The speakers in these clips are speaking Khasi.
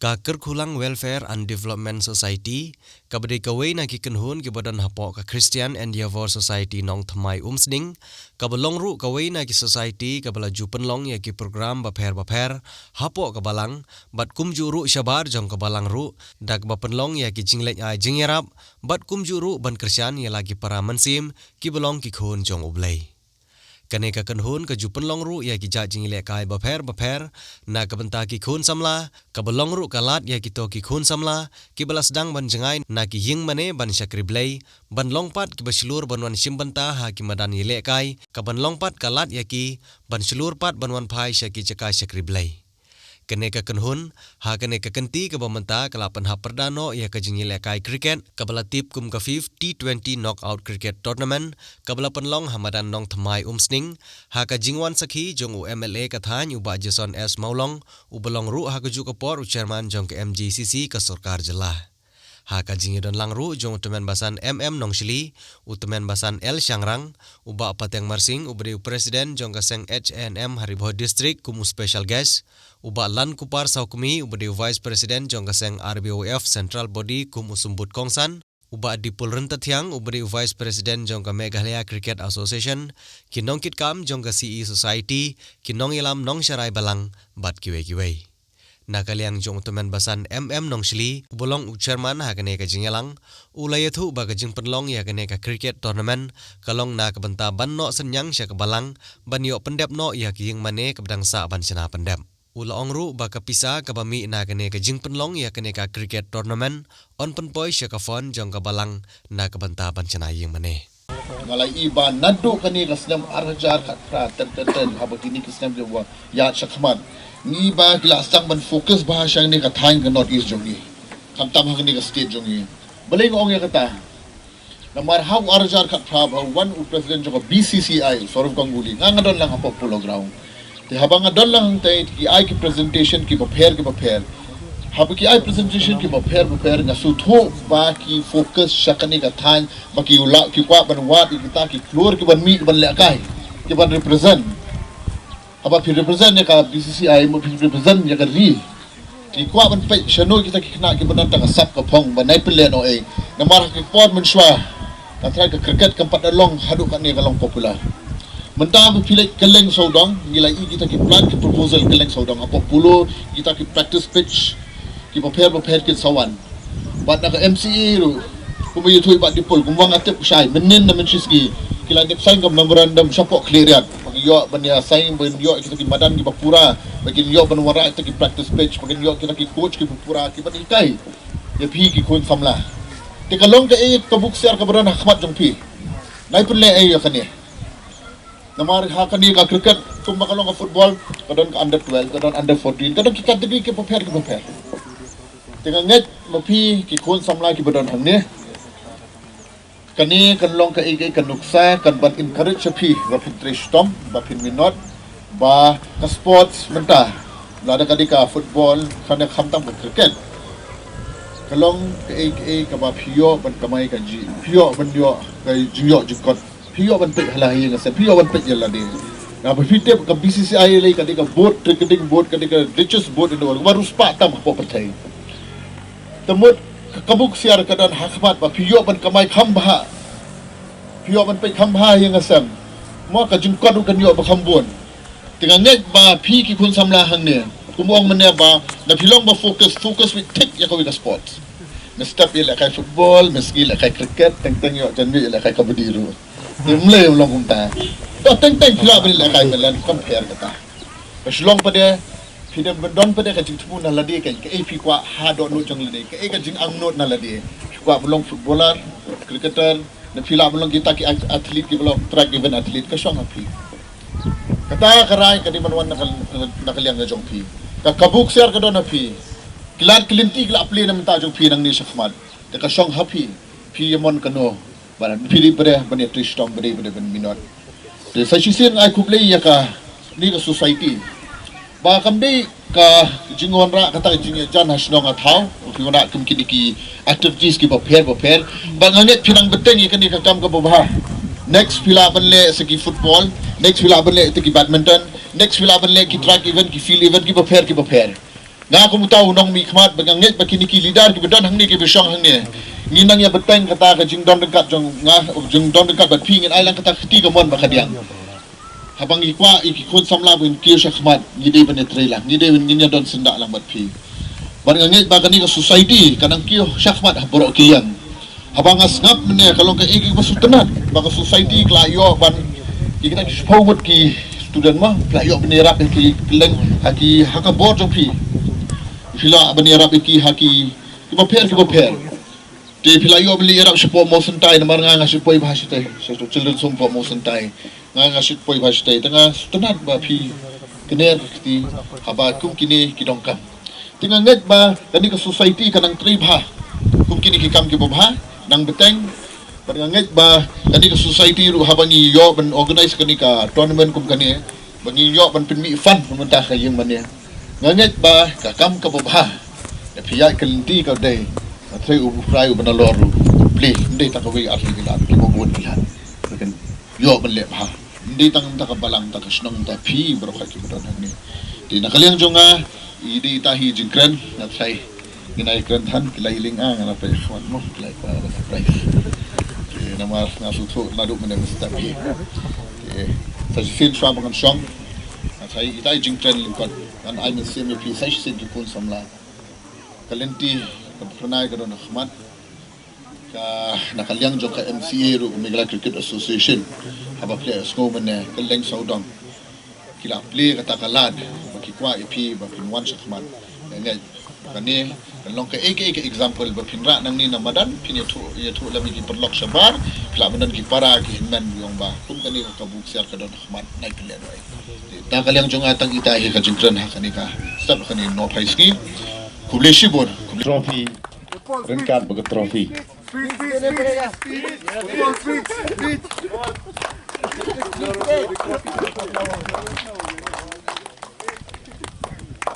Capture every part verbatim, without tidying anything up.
Ka Kyrkhulang Welfare and Development Society, kaba dei kawei na ki kynhun kiba don hapoh ka Christian Endeavour Society Nongthymmai Umsning, kaba long ruh kawei na ki society kaba la ju pynlong ïa ki program bapher bapher hapoh ka balang, bad kumjuh ruh shabar jong ka balang ruh, da kaba pynlong ïa ki jingleit ai jingïarap, bad kumjuh ruh ban kyrshan ïa la ki para mynsiem kiba long ki khun jong U Blei. Kane ka kynhun ka ju pynlong ruh ïa ki jait jingïalehkai bapher bapher na ka bynta ki khun samla, kaba long ruh ka lad ïa kito ki khun samla kiba la sdang ban jngai na ki ïing mane ban shakri Blei, ban long pat kiba shlur ban wan shim bynta ha ki madan ïalehkai, kaban long pat ka lad ïa ki ban shlur pat ban wan phai sha ki jaka shakri Blei. Kane ka kynhun, ha kane ka kynti kaba mynta ka la pynhap pyrda noh ïa ka jingïalehkai cricket kaba la tip kum ka FIFF T twenty Knockout Cricket Tournament, kaba la pynlong ha madan Nongthymmai Umsning, ha ka jingwan sakhi jong u M L A ka thaiñ u Bah Jason S Mawlong, uba long ruh ha kajuh ka por u chairman jong ka M J C C ka sorkar jylla. Ha ka jingïadon lang ruh jong u tymmen basan M M Nongshli, u tymmen basan L Shangrang, u Bah Pateng Marsing, uba dei u president jong ka seng H A N M ha Ri Bhoi District kum u special guest, u Bah Lankupar Sawkmie, uba dei u vice president jong ka seng R B O F Central Body kum u symbud kongsan, u Bah Dipul Ryntathiang, uba dei u vice president jong ka Meghalaya Cricket Association, ki nongkitkam jong ka C E Society, ki nongïalam nongsharai balang, bad kiwei kiwei. Na ka liang jong u tymmen basan M M Nongshli, uba long u chairman ha kane ka jingïalang, u la ïathuh ba ka jingpynlong ïa kane ka cricket tournament ka long na ka bynta ban noh synñiang sha ka balang, ban ïoh pyndep noh ïa ka ïing mane kaba dang sah ban shna pyndep. U la ong ruh ba ka pisa kaba mih na kane ka jingpynlong ïa kane ka cricket tournament yn pynpoi sha ka fund jong ka balang na ka bynta ban shna ïing mane. Nga la i ba naduh kane ka snem ar hajar khatphra ter ter ter haba kine ki snem kiba ïaid shakhmat, ngi ba ki la sdang ban focus bha sha kane ka thaiñ ka North East jong ngi, khamtam ha kane ka state jong ngi. Balei nga ong ïa kata? Namar ha u ar hajar khatphra ba wan u president jong ka B C C I, Sourav Ganguly, nga nga don lang hapoh Polo Ground. Te haba nga don lang hangtei, ki ai ki presentation kiba pher kiba pher. Haba ki ai presentation kiba pher ba pher, nga sngewthuh ba ki focus sha kane ka thaiñ, ba ki u la, ki kwah ban wad ïa kita ki khlur kiban mih, kiban lehkai, kiban represent. Haba phi represent ïa ka B C C I, ma phi represent ïa ka ri, ki kwah ban peit shano kita ki khynnah kiba don tang ka sap ka phong ba nai pynleh noh ei. Namar ha ki por mynshuwa, ka trai ka cricket kam pat da long haduh katne ka long popular. Mynta ba phi leit kylleng sawdong, ngi la i kita ki plan, ki proposal kylleng sawdong, hapoh Polo, kita ki practice pitch kiba pher ba pher kin sa wan. Bad na ka M C A ruh, kumba ïathuh i Bah Dipul, kumba nga tip shai, mynnin na mynshisngi ki la dep sign ka memorandum shapoh Khliehriat ba kin ïoh ban ïa sign, ba kin ïoh kita ki madan kiba pura, ba kin ïoh ban wanrah kita ki practice pitch, ba kin ïoh kita ki coach kiba pura kiban hikai ïa phi ki khun samla. Te ka long kaei ka buk ksiar kaba don ha khmat jong phi? Nai pynleh ei ïa kane? Namar ha kane ka cricket, kumba ka long ka football, ka don ka under twelve, ka don under fourteen, ka don ki category kiba pher kiba pher. Te nga ngeit ma phi ki khun samla kiba don hangne, kane kan long kaei kaei ka nuksa kan ban encourage ïa phi ba phin trei shitom, ba phin minot, ba ka sports mynta, lada ka dei ka football, kane khamtam ka cricket, ka long kaei kaei kaba phi ïoh ban kamai ka ji, phi ïoh ban ïoh ka jingïoh jingkot, phi ïoh ban peit ha la ïing ha sem, phi ïoh ban peit ïa lade. Nga ba phi tip ka B C C I lei ka dei ka board, cricketing board, ka dei ka richest board in the world, kaba riewspah tam hapoh pyrthei. Te mut ka kabu ksiar ka don ha khmat ba phi ïoh ban kamai kham bha, phi ïoh ban peit kham bha ïing ha sem, mo ka jingkot ruh kan ïoh ba kham bun. Te nga ngeit ba phi ki khun samla hangne, kumba ong mynne ba, da phi long ba focus, focus wit thik ïa kawei ka sports. Me step ïalehkai football, me sngi ïalehkai cricket, teng teng ïoh jan miet ïalehkai kabaddi ruh. Te ym lei long kumta. To teng teng phi lah ban ïalehkai me leh kam pher kata. Ka shlong pat de, phi dei ban don pat de ka jingthmu na lade, ka, kaei phi kwah ha dohnud jong lade, kaei ka jingangnud na lade. Phi kwah ban long footballer, cricketer, ne phi lah ban long kita ki ath-, athlete kiba long track event athlete, ka shong ha phi. Kata ka rai ka dei ban wan na ka, na ka liang ka jong phi. Ka kabu ksiar ka don ha phi. Ki lad ki lynti ki la plie na bynta jong phi nangne shakhmat. Te ka shong ha phi. Phi ïa mon kano. Ba phi dei bad ban ïa trei shitom, ba dei, ba dei ban minot. Te sa shisien ai khublei ïa kane ka society. Ba kam dei ka jingwanrah kata ka jingïajan ha shnong ha thaw, phi wanrah kum kine ki activities kiba pher ba pher. Ba nga ngeit phi nang bteng ïa kane ka kam kaba bha. Next phi lah ban leh sa ki football, next phi lah ban leh sa ki badminton, next phi lah ban leh ki track event, ki field event kiba pher kiba pher. Nga kum uta u nongmihkhmat ba nga ngeit ba kine ki leader kiba don hangne kiba shong hangne, ngin nang ïa bteng kata ka jingdon ryngkat jong nga, jingdon ryngkat bad phi, ngin ai lang kata ka kti kamon ba khadien. Haba ngi kwah ïa ki khun samla ba ngin kiew shakhmat, ngi dei ban ïatrei lang, ngi dei ban, ngin ïa don syndah lang bad phi. Bad nga ngeit ba kane ka society ka nang kiew shakhmat ha baroh ki liang. Haba nga sngap mynne ka long kaei kaba sngewtynnat ba ka society ka la ïoh ban, ki kine ki shiphew ngut ki student mo, ki la ïoh ban ïarap ïa ki kylleng ha ki, ha ka bor jong phi. Phi la ban ïarap ïa ki ha ki, kiba pher kiba pher. Te phi la ïoh ban leit ïarap shapoh Mawsyntai, namar nga nga shu poi bha shatei, sha Children's Home poh Mawsyntai. Nga nga shu poi bha shatei, te nga sngewtynnat ba phi kner ka kti haba kum kine ki donkam. Te nga ngeit ba kane ka society ka nang trei bha kum kine ki kam kiba bha, nang bteng. Bad nga ngeit ba kane ka society ruh haba ngi ïoh ban organize kane ka tournament kum kane, ba ngi ïoh ban pynmih fund na mynta ka ïing mane, nga ngeit ba ka kam kaba bha. Da phi ïaid ka lynti ka dei, nga threi u Blei uba nalor ruh u plie, ym dei tang kawei ar tylli ki lad, kiba bun ki lad. Ba kan ïoh ban leh bha. Ym dei tang mynta ka balang, mynta ka shnong, mynta phi baroh ka kiba don hangne. Te na ka liang jong nga, i dei ita hi jingkren, nga tharai ngin ai kren than, ki la ïa lynga, nga la peit khmat mo, ki la ïa surprise. Te namar nga sngewthuh naduh mynne mynstep hi. Te sa shisien shuwa ba ngan shong, nga tharai ita hi jingkren lyngkot, ngan ai mynsiem ïa phi sa shisien ki khun samla. Ka lynti kaba phyrnai ka don ha khmat. Ka, na ka liang jong ka M C A ruh, Meghalaya Cricket Association, haba phi la sngew mynne, kylleng sawdong ki la plie kata ka lad ba ki kwah ïa phi ba phin wan shakhmat. Nga ngeit kane kan long kaei kaei ka example ba phin rah nangne na madan, phin ïathuh, ïathuh lem ïa ki paralok shabar, phi lah ban don ki para ki hynmen, ïoh ba kum kane ka kabu ksiar ka don ha khmat, nai pynlehnohei. Na ka liang jong nga tang ita hi ka jingkren ha kane ka step, ha kane nohphai sngi. Khublei shibun, khublei. Trophy. Ryngkat bad ka trophy. Speech, speech, speech, speech. Football speech, speech.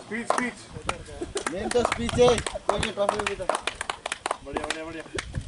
Speech, speech. Main to speech hai. Koi nahi trophy abhi tak. Badhiya, badhiya, badhiya.